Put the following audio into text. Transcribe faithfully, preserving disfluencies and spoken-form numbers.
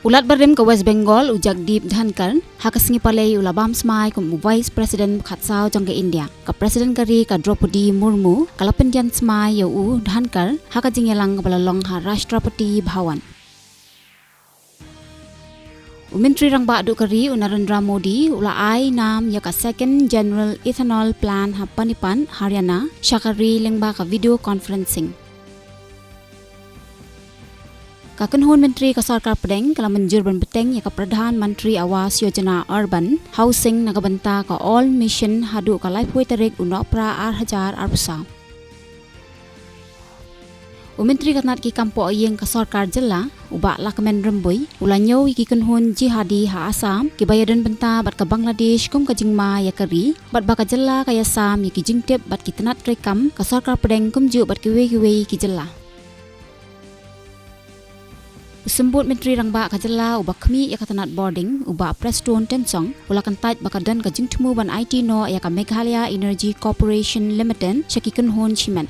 U Lat Barim ka West Bengal, u Jagdeep Dhankhar, ha ka sngi Palei u la bam smai kum u Vice President ba khatsaw jong ka India. Ka President ka ri, ka Droupadi Murmu, ka la pyndian smai ïa u Dhankhar ha ka jingïalang kaba la long ha Rashtrapati Bhavan. U Myntri Rangbah duh ka ri, u Narendra Modi, u la ai nam ïa ka Second General Ethanol Plant ha Panipat, Haryana, sha ka ri lyngba ka video conferencing. Ka kynhun myntri ka sorkar pdeng ka la mynjur ban bteng ïa ka Pradhan Mantri Awas Yojana Urban Housing na ka bynta ka All Mission haduh ka laiphew tarik u Nohprah ar hajar arphew saw. U Myntri ka tnat ki kam pohïing ka sorkar jylla, u Bah Lahkmen Rymbui, u la ñiew ïa ki kynhun jihadi ha Assam kiba ïadon bynta bad ka Bangladesh kum ka jingma ïa ka ri, bad ba ka jylla ka ïasam ïa ki jingtip bad ki tnat treikam ka sorkar pdeng kumjuh bad kiwei kiwei ki jylla. U Symbud Myntri Rangbah ka jylla uba khmih ïa ka tnat bording, u Bah Prestone Tynsong, u la kyntait ba ka don ka jingthmu ban aiti noh ïa ka Meghalaya Energy Corporation Limited sha ki kynhun shimet.